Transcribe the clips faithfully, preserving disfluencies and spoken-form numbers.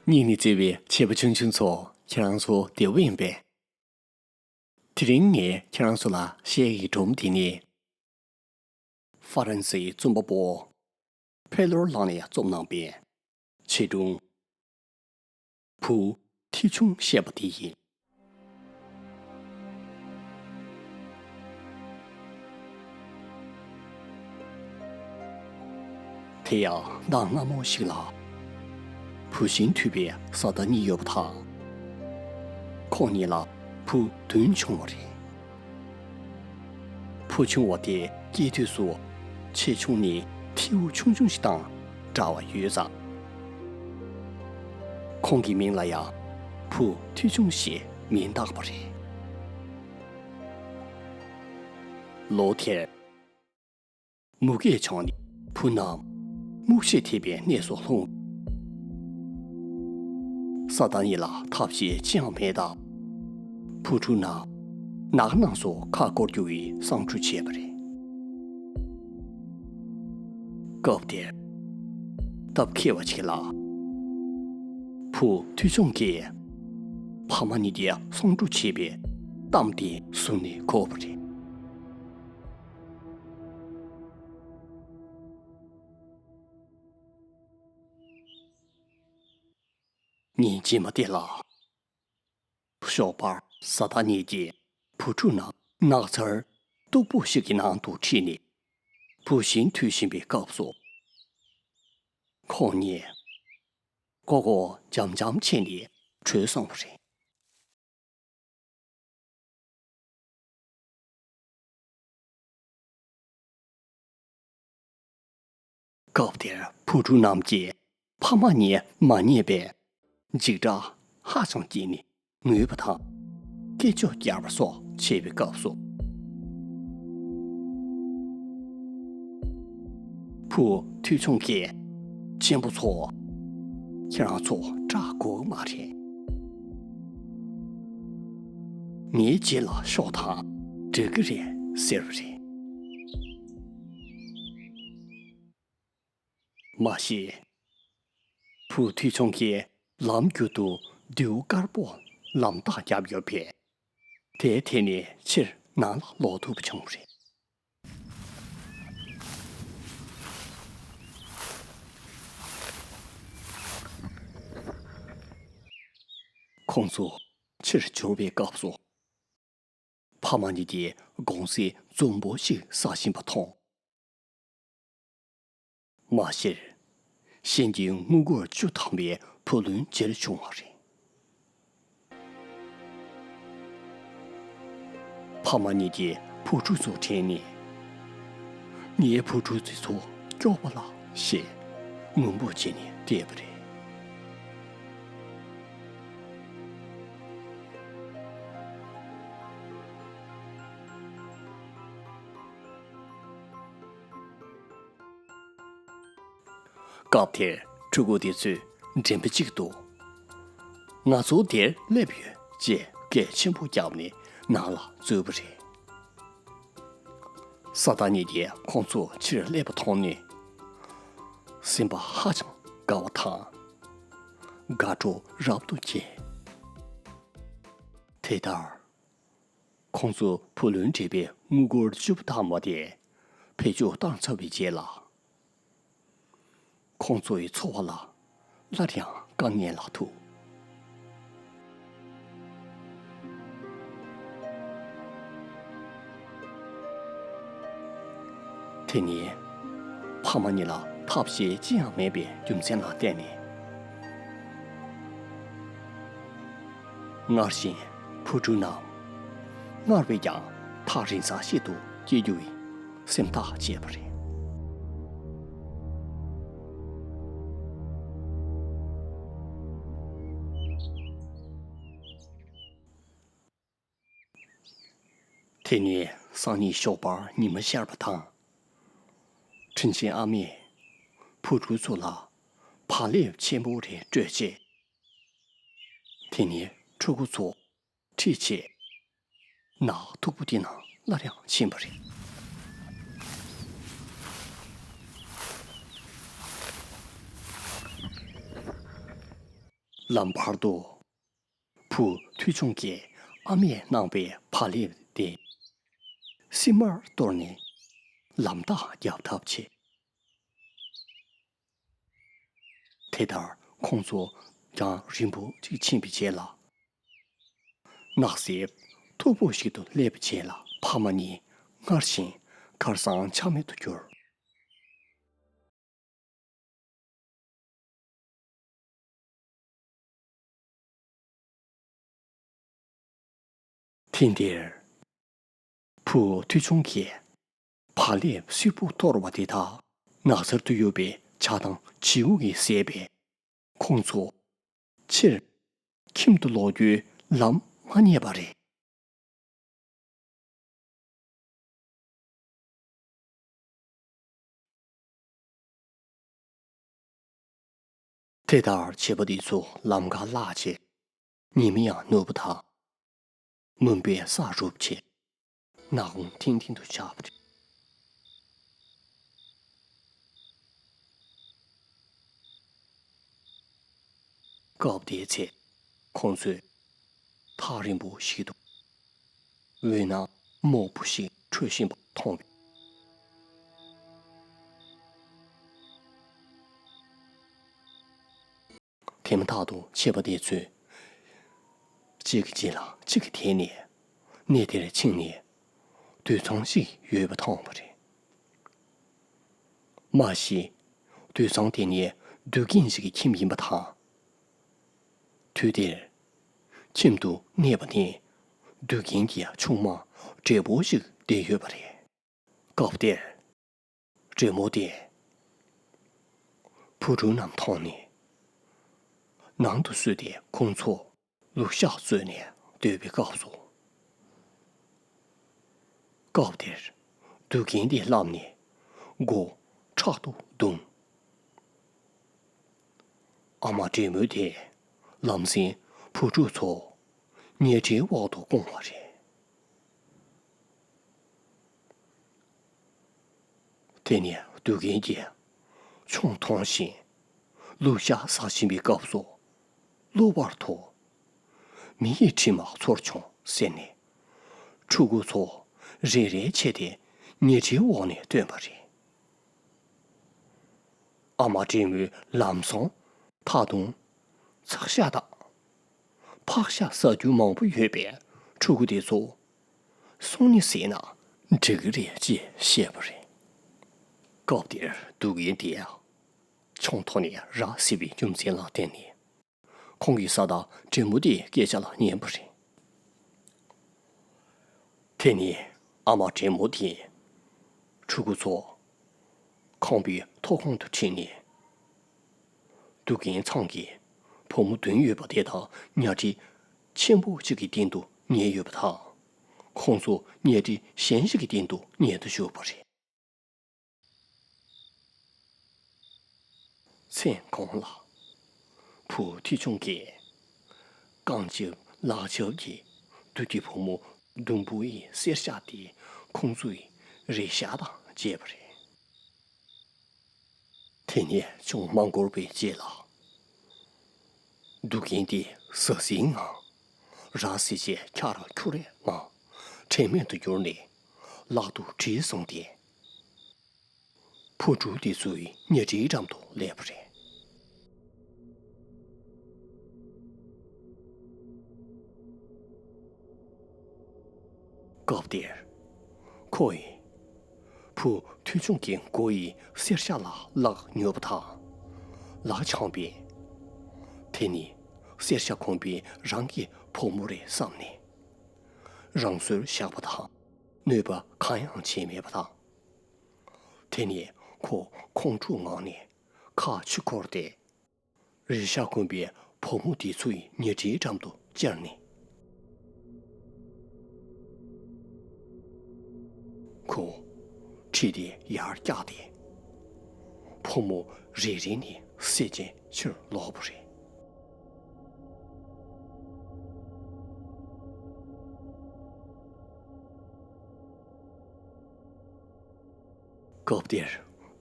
སྙིང་ནས་བརྩེ་བའི་བྱིས་པ་ཆུང་ཆུང་ཚོ། ཁྱེད་རང་ཚོ་བདེ་པོ་ཡིན་པས། དེ་རིང་ངས་ཁྱེད་རང་ཚོ་ལ་བཤད་ཡག་གི་སྒྲུང་དེ་ནི། ཧྥ་རན་སིའི་རྩོམ་པ་པོ་ཕེ་ལོར་ལགས་ནས་རྩོམ་གནང་པའི་བྱིས་སྒྲུང་། བུ་མཐེའུ་ཆུང་བཤད་པ་དེ་ཡིན། དེ་ཡང་གནའ་སྔ་མོ་ཞིག་ལ། བུ་ཤིན་འཐུས་པའི་བཟའ་ཟླ་གཉིས་ཡོད་པ་དང་། ཁོང་གཉིས་ལ་བུ་བདུན་བྱུང་བ་རེད། བུ་ཆུང་བ་དེ་སྐྱེས་དུས་སུ་ཆེ་ཆུང་ནི་ཐེའུ་ཆུང་ཆུང་ཞིག་དང་འདྲ་བ་ཡོད་ཙང་། ཁོང་གི་མིང་ལ་ཡང་བུ་མཐེའུ་ཆུང་ཞེས་མིང་བཏགས་པ་རེད། ལོ་དེར། མུ་གེས་ཆགས་ནས་བུ་རྣམས་མུག་ཤི་ཐེབས་པའི་གནས་སུ་ལྷུང་། བཟའ་ཟླ་གཉིས་ལ་ཐབས་ཤེས་ཅི་ཡང་མེད་སྟབས། བུ་ཕྲུག་རྣམས་ནགས་ནང་སུ་ཁ་བསྐོར་རྒྱུ་ཡི་བསམ་ཚུལ་བྱས་པ་རེད། སྐབས་དེར་སྟབས་མཁས་པ་ཅིག་ལ། བུ་མཐེའུ་ཆུང་གིས་ཕ་མ་གཉིས་ཀྱི་གསོན་འདྲོགས་བྱེད་པའི་གཏམ་དེ་ཟུར་ནས་གོ་བ་རེད། ཉིན་རྗེས་མ་དེ་ལ། ཞོགས་པར་བཟའ་ཟླ་གཉིས་ཀྱིས་བུ་ཕྲུག་རྣམས་ནགས་ཚལ་སྟུག་པོ་ཞིག་གི་ནང་དུ་ཁྲིད་ནས། བུ་ཤིན་འཐུས་བཞིན་པའི་སྐབས་སུ། ཁོང་གཉིས་ཀོ་ཀོ་འཇམ་འཇམ་བྱས་ནས་བྲོས་སོང་བ་རེད། སྐབས་དེར་བུ་ཕྲུག་རྣམས་ཀྱིས་ཕ་མ་གཉིས་མ་རྙེད་པས་འཇིགས་སྐྲག་ཧ་ཅང་སྐྱེས་ནས་ངུས་པ་དང་སྐད་ཅོར་བརྒྱབ་པ་སོགས་བྱེད་པའི་སྐབས་སུ། བུ་མཐེའུ་ཆུང་གིས། གཅེན་པོ་ཚོ། ཁྱེད་རང་ཚོ་སྐྲག་དགོས་མ་རེད། ངའི་རྗེས་ལ་ཤོག་དང་འགྲིག་གི་རེད་ཟེར་བ་རེད། མ་གཞི། བུ་མཐེའུ་ཆུང་གིས་ལམ་རྒྱུད་དུ་རྡེའུ་དཀར་པོ་ལམ་ཐག་བརྒྱབ་ཡོད་པས། དེའི་ཐད་ནས་ཕྱིར་ནང་ལ་ལོག་ཐུབ་པ་བྱུང་བ་རེད། ཁོང་ཚོ་ཕྱིར་འབྱོར་བའི་སྐབས་སུ། ཕ་མ་གཉིས་ཀྱིས་དགོང་ཟས་འཛོམས་པོ་ཞིག་ཟ་བཞིན་པ་མཐོང་། མ་གཞིར། ཤིན་གྱི་དངུལ་སྒོར་བཅུ་ཐམ་པའི་བུ་ལོན་འཇལ་བྱུང་བ་རེད། ཕ་མ་གཉིས་ཀྱིས་བུ་ཕྲུག་ཚོ་དྲན་ནས། ངའི་བུ་ཕྲུག་ཚོ་སྐྱོ་བ་ལ་ཞེས་ངུ་འབོད་བྱས་ནས་བསྡད་པ་རེད། སྐབས་དེར་ཕྲུ་གུ་དེ་ཚོས་མགྲིན་པ་གཅིག་ཏུ། ང་ཚོ་འདིར་སླེབས་ཡོད་ཅེས་སྐད་ཆེན་པོ་བརྒྱབ་ནས་ནང་ལ་འཛུལ་བ་རེད། བཟའ་ཟླ་གཉིས་ཀྱིས་ཁོང་ཚོ་ཕྱིར་སླེབས་པ་མཐོང་ནས། སེམས་པ་ཧ་ཅང་དགའ་བ་དང་། དགའ་སྤྲོ་རབ་ཏུ་སྐྱེས། དེ་ལྟར། ཁོང་ཚོ་བུ་ལོན་སྤྲད་པའི་དངུལ་སྒོར་བཅུ་ཐམ་པ་དེ་བེད་སྤྱོད་བཏང་ཚར་བའི་རྗེས་ལ། ཁོང་ཚོའི་འཚོ་བ་ལ་སླར་ཡང་དཀའ་ངལ་ལ་ཐུག་དེ་ནས་ཕ་མ་གཉིས་ལ་ཐབས་ཤེས་ཅི་ཡང་མེད་པའི་རྒྱུ་མཚན་ལ་བརྟེན་ནས། སྔར་བཞིན་བུ་ཕྲུག་རྣམས་སྔར་བས་ཀྱང་ཐག་རིང་ས་ཞིག་ཏུ་སྐྱེལ་རྒྱུ་ཡི་སེམས་ཐག་བཅད་པ་རེད། དེ་ནས་སང་ཉིན་ཞོགས་པར་ཉི་མ་ཤར་བ་དང་། དྲིན་ཆེན་ཨ་མས་བུ་ཕྲུག་ཚོ་ལ་བག་ལེབ་ཆེན་པོ་རེ་སྤྲོད་རྗེས། དེ་ནས་ཕྲུ་གུ་ཚོ་ཁྲིད་བྱས་ནགས་མཐུག་པོ་དེ་ནང་སླར་ཡང་ཕྱིན་པ་རེད། ལམ་བར་དུ། བུ་མཐུ་ཆུང་གིས་ཨ་མས་གནང་པའི་བག་ལེབ་དེ་སིལ་མར་གཏོར་ནས་ལམ་རྟགས་རྒྱག་ཐབས་བྱས། དེ་ལྟར་ཁོང་ཚོ་རྒྱང་རིང་པོ་ཅིག་ཕྱིན་པའི་རྗེས་ལ། ནགས་གསེབ་མཐུག་པོ་ཞིག་ཏུ་སླེབས་པའི་རྗེས་ལ། ཕ་མ་གཉིས་སྔར་བཞིན་ཁར་སང་ཆ་མེད་དུ་གྱུར། ཐེངས་འདིར། བུ་མཐུ་ཆུང་གིས་བག་ལེབ་སིལ་བུ་གཏོར་བ་དེ་དག་ནགས་ཚལ་དུ་ཡོད་པའི་བྱ་དང་བྱིའུ་གིས་བཟས་པས། ཁོང་ཚོ་ཕྱིར་ཁྱིམ་དུ་ལོག་རྒྱུའི་ལམ་མ་རྙེད་པ་རེད། དེ་ལྟར་བྱིས་པ་དེ་ཚོ་ལམ་ཁར་བརླག་བྱས། ཉི་མ་ཡང་ནུབ་པ་དང་། མུན་པས་ས་རུབ་བྱས། ནག་ཁུང་ཐིང་ཐིང་དུ་ཆགས་པ་རེད། སྐབས་དེའི་ཚེ། ཁོང་ཚོས་ཐག་རིང་པོ་ཞིག་ཏུ་འོད་སྣང་སྨུག་པོ་ཞིག་འཕྲོ་བཞིན་པ་མཐོང་བས། དེ་མ་ཐག་ཏུ་བྱིས་པ་དེ་ཚོས་གཅིག་གི་རྗེས་ལ་གཅིག་གིས་དེད་ནས་གནས་དེར་ཕྱིན་ནས་དུད་ཚང་ཞིག་ཡོད་པ་མཐོང་བ་རེད། མ་གཞི་དུད་ཚང་དེ་ནི་བདུད་རྒན་ཞིག་གི་ཁྱིམ་ཡིན་པ་དང་། དུས་དེར་ཁྱིམ་དུ་གནས་པ་ནི་བདུད་རྒན་གྱི་ཆུང་མ་བགྲེས་པོ་ཞིག་བསྡད་ཡོད་པ་རེད། སྐབས་དེར། བགྲེས་མོ་དེས་བུ་ཕྲུག་རྣམས་མཐོང་ནས། ནང་དུ་བསུས་ཏེ་ཁོང་ཚོ་ལུག་ཤ་བཙོས་ནས་སྡོད་པའི་སྐབས་སུ། སྐབས་དེར་བདུད་རྒན་དེ་སླེབས་ནས་མགོ་ཕྲག་ཏུ་བརྡུངས། ཨ་མ་བགྲེས་མོ་དེས་ལམ་སེང་བུ་ཕྲུག་ཚོ་ཉལ་ཁྲིའི་འོག་ཏུ་བསྐུངས་པ་རེད། དེ་ནས་བདུད་རྒན་གྱིས་མཆོང་མཐོང་བཞིན་ལུག་ཤ་ཟ་བཞིན་པའི་སྐབས་སུ། གློ་བུར་དུ། མི་ཡི་དྲི་མ་ཚོར་བྱུང་ཟེར་ནས། ཕྲུ་གུ་ཚོ་རེ་རེ་བྱས་ཏེ་ཉལ་ཁྲིའི་འོག་ནས་བཏོན་པ་རེད། ཨ་མ་བགྲེས་མོས་ལམ་སང་ད་དུང་ཚག་ཤ་དང་ཕག་ཤ་ཟ་རྒྱུ་མང་པོ་ཡོད་པས། ཕྲུ་གུ་དེ་ཚོ་སོང་ནས་ཟས་ན་འགྲིག་གི་རེད་ཅེས་བཤད་པ་རེད། སྐབས་དེར་བདུད་རྒན་དེས་མཆོང་ཐོག་ནས་ར་བཟི་བའི་རྒྱུ་མཚན་ལ་བརྟེན་ནས། ཁོང་གིས་བཟའ་ཟླ་བགྲེས་མོ་དེའི་སྐད་ཆ་ལ་ཉན་པ་རེད། དེ་ནས་ཨ་མ་བགྲེས་མོ་དེས་ཕྲུ་གུ་ཚོ་ཁང་པའི་ཐོག་ཁང་དུ་ཁྲིད་ནས། བདུད་རྒན་ཚང་གི་བུ་མོ་བདུན་ཡོད་པ་དེ་དག་ཉལ་ཁྲི་ཆེན་པོ་གཅིག་གི་སྟེང་དུ་ཉལ་ཡོད་པ་དང་། ཁོང་ཚོ་ཉལ་ཁྲི་གཞན་ཞིག་གི་སྟེང་དུ་ཉལ་དུ་བཅུག་པ་རེད། མཚན་གང་ལ། བུ་མཐེ་ཆུང་གིས། རྐང་རྗེས་ལག་རྗེས་ཀྱི་བདུད་ཀྱི་བུ་མོ་ཟླུམ་པོ་ཡི་གསེར་ཞྭ་དེ་ཁོང་ཚོའི་རས་ཞྭ་དང་བརྗེས་པ་རེད། དེ་ནས་ཅུང་མ་འགོར་བའི་རྗེས་ལ། བདུད་རྒན་དེ་ཟ་ཟིའི་ངང་། ར་བཟི་བྱས་འཁྱག་ར་འཁྱུག་རའི་ངང་། དྲན་མེད་དུ་གྱུར་ནས་ལག་ཏུ་གྲི་བཟུང་སྟེ། བུ་ཕྲུག་དེ་ཚོའི་ཉལ་ཁྲིའི་འགྲམ་དུ་སླེབས་པ་རེད། སྐབས་དེར། ཁོ་ཡིས། བུ་མཐེ་ཆུང་གི་མགོ་ཡི་གསེར་ཞྭ་ལ་ལག་ཉོས་པ་དང་། ལག་འཆང་བས། དེ་ནི་གསེར་ཞྭ་གོན་པའི་རང་གི་བུ་མོ་རེད་བསམ་ནས། རང་སོར་བཞག་པ་དང་གནོད་པ་གང་ཡང་བྱས་མེད་པ་དང་། དེ་ནས་ཁོ་ཁོང་ཁྲོའི་ངང་ནས་ཁ་ཕྱིར་འཁོར་ཏེ། རས་ཞྭ་གོན་པའི་བུ་མོ་དེ་ཚོའི་ཉལ་ཁྲིའི་འགྲམ་དུ་བཅར་ནས། ཁོ་ཁྲིད་དེ་ཡར་བཀྱགས་ཏེ། བུ་མོ་རེ་རེ་ནས་བསད་བྱས་ཕྱིར་ལོག་པ་རེད། སྐབས་དེར་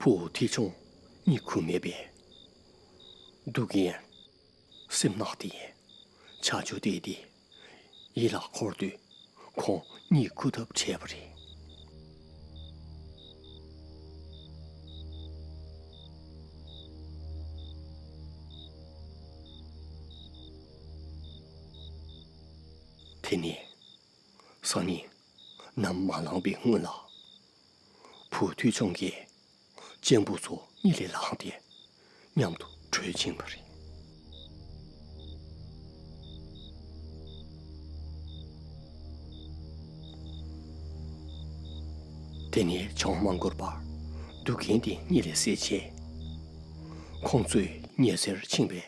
བུ་མཐེ་ཆུང་གཉིད་ཁུག་མེད་པས། བདུད་རྒན་ སེམས་ནག་དེ་ཡིས་བྱ་ཆུ་བལྟས་ཏེ་ཡིད་ལ་འཁོར་དུས་ཁོང་གཉིད་ཁུག་ཐབས་བྲལ་བ་རེད། དེ་ནས་སང་ཉིན་ནམ་མ་ལངས་པའི་སྔོན་ལ། བུ་མཐེའུ་ཆུང་གིས་གཅེན་པོ་ཚོ་གཉིད་ལས་ལངས་ཏེ་མཉམ་དུ་བྲོས་ཕྱིན་པ་རེད། དེ་ནས་ཅུང་མ་འགོར་བར་འདུག་རྐྱེན་དེ་གཉིད་ལས་སད་རྗེས། ཁོང་ཚོས་ཉལ་སར་ཕྱིན་པས།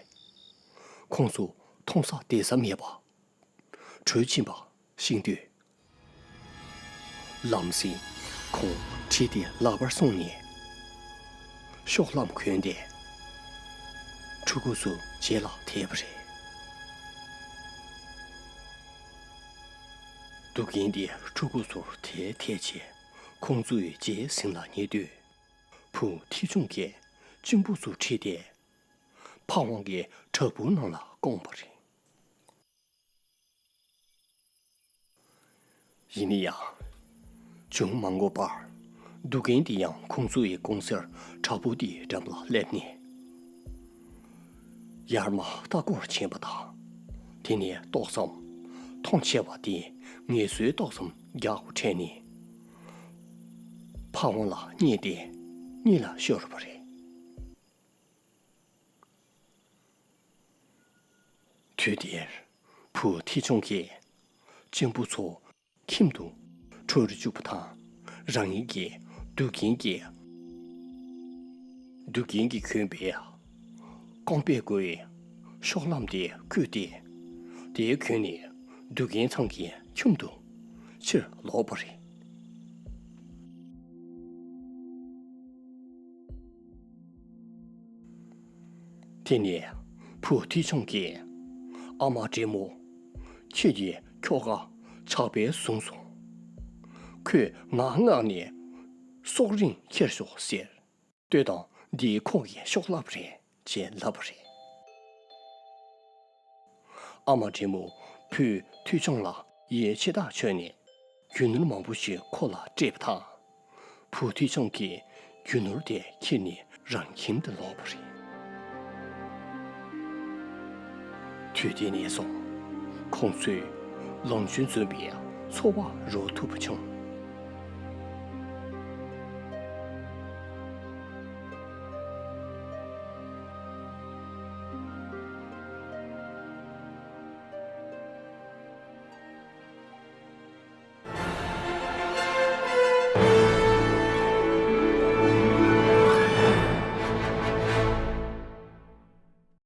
ཁོང་ཚོ་མཐོང་ས་བལྟ་ས་མེད་པ། བྲོས་ཕྱིན་པ་ཤེས་དུས། ལམ་སེང་ཁོང་གྲི་དེ་ལག་པར་བཟུང་ནས། གཤོག་ལྷམ་གོན་ཏེ། ཕྲུ་གུ་ཚོའི་རྗེས་ལ་དེད་པ་རེད། འདུག་རྐྱེན་དེ་ཕྲུ་གུ་ཚོར་དེད་དེད་བྱས་ཁོང་ཚོའི་རྗེས་ཟིན་ལ་ཉེ་དུས། བུ་མཐེའུ་ཆུང་གིས་གཅེན་པོ་ཚོའི་གྲི་དེ་ཕ་ཝང་གི་བྲག་ཕུག་ནང་ལ་བསྐོངས་པ་རེད། ཡིན་ན་ཡང་། ཅུང་མ་འགོར་བར་འདུག་རྐྱེན་དེ་ཡང་ཁོང་ཚོའི་བསྐོངས་སར་བྲག་ཕུག་དེའི་འགྲམ་ལ་སླེབས་ནས། ཡར་མར་ལྟ་སྐོར་བྱས་པ་དང་། དེ་ནས་ཏོག་ཙམ་མཐོང་ཆེ་བ་དེས་ངལ་གསོའི་ཏོག་ཙམ་རྒྱག་དགོས་དྲན་ནས། ཕ་ཝང་ལ་བསྙེས་ཏེ་གཉིད་ལ་ཤོར་བ་རེད། དུས་དེར་བུ་མཐེའུ་ཆུང་གིས་གཅེན་པོ་ཚོ་ཁྱིམ་དུ་འགྲོ་རུ་བཅུག་པ་དང་། རང་ཉིད་ཀྱིས་འདུག་རྐྱེན་གྱི། འདུག་རྐྱེན་གྱིས་གྱོན་པའི་རྐང་པས་བསྒོས་གཤོག་ལྷམ་དེ་བཀོལ་ཏེ། དེ་གྱོན་ནས་འདུག་རྐྱེན་ཚང་གི་ཁྱིམ་དུ་ཕྱིར་ལོག་པ་རེད། དེ་ནས་བུ་མཐེའུ་ཆུང་གིས། ཨ་མ་བགྲེས་མོ། ཁྱེད་ཀྱི་ཁྱོ་ག་ཇག་པས་བཟུང་སོང་། ཁོས་ང་མངགས་ནས་སྲོག་རིན་ཁྱེར་ཤོག་ཟེར། ལྟོས་དང་། འདི་ཁོ་གི་གཤོག་ལྷམ་རེད་ཅེས་ལབ་པ་རེད། ཨ་མ་བགྲེས་མོ་བུ་མཐེའུ་ཆུང་ལ་ཡིད་ཆེས་ཐག་ཆོད་ནས། རྒྱུ་ནོར་མང་པོ་ཞིག་ཁོ་ལ་སྤྲད་པ་དང་། བུ་མཐེའུ་ཆུང་གིས་རྒྱུ་ནོར་དེ་ཁྱེར་ནས་རང་ཁྱིམ་དུ་ལོག་པ་རེད། དུས་དེ་ནས་བཟུང་ཁོང་ཚོས་ལོངས་སྤྱོད་འཛོམས་པའི་འཚོ་བ་རོལ་ཐུབ་པ་བྱུང་